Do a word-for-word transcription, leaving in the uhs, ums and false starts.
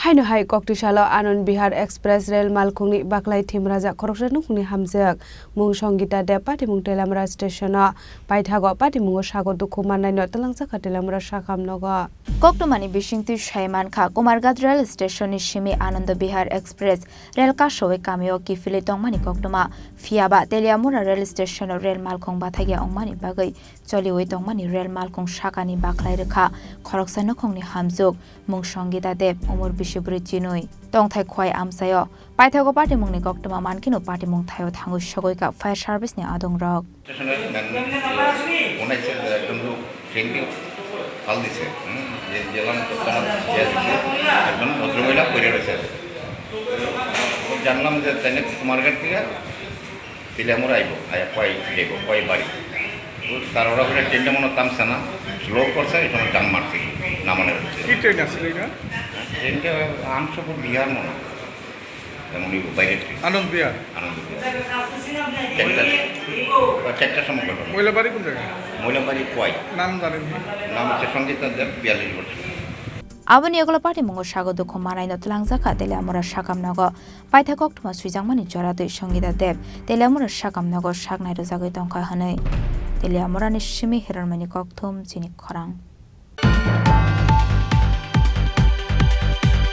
Haino hai koktwi salo Anand Vihar Express rel malkhungni baklai thimrajak khoroksa nukhungni hamjwk mung Songita Deb patimung Teliamura station-o paithago patimungo sago dukhu mannaino twlangjakha Teliamura sakam nogo. Koktwmani bisingtwi sai mankha, Kumarghat rel station-ni simi Anand Vihar Express rel kasowi kamio kiphilwi tongmani koktwma, phiyaba Teliamura rel station-o rel malkhung bathakya wngmani bagwi choliwi tongmani rel malkhung sakani baklai rwkha khoroksa nukhungni hamjwk mung Songita Deb, umor bisi bwrwi chinwi. Tongthai Khowai amchaio paithago patimungni koktwma mankheno patimung thaio thangwi sogwi kha fire service-ni adongrok. Station-o nang unaisha ekdom lok train ke phal dise, hmm, je, jelam tokana je dise, ekdom bhadro mela pore roise. Janlam je tene Kumarghat theke Teliamura aibo, aya koi debo, koi bari. Tarora kore train ta mano tam sana, slow korsa, ekdom jam marse, namane roise. Ki train asile eta? Train ta Amsapur Bihar mano. Emoni bo baire thwi. Anand Vihar. Anand Vihar. Charta, charta somoy ghotona. Moilabari kun jaga? Moilabari Khowai. Nam jani ni? Nam se Songita Deb, biyallis bochor. Aboni yagulo patimungo sago dukhu manaino twlangjakha Teliamura sakam nogo. Paithak koktwma swijakmani jora twi Songita Deb Teliamura sakam nogo saknai rwjagwi tongkha hwnwi. Teliamurani simi Hiranmani Kokthum chini khorang.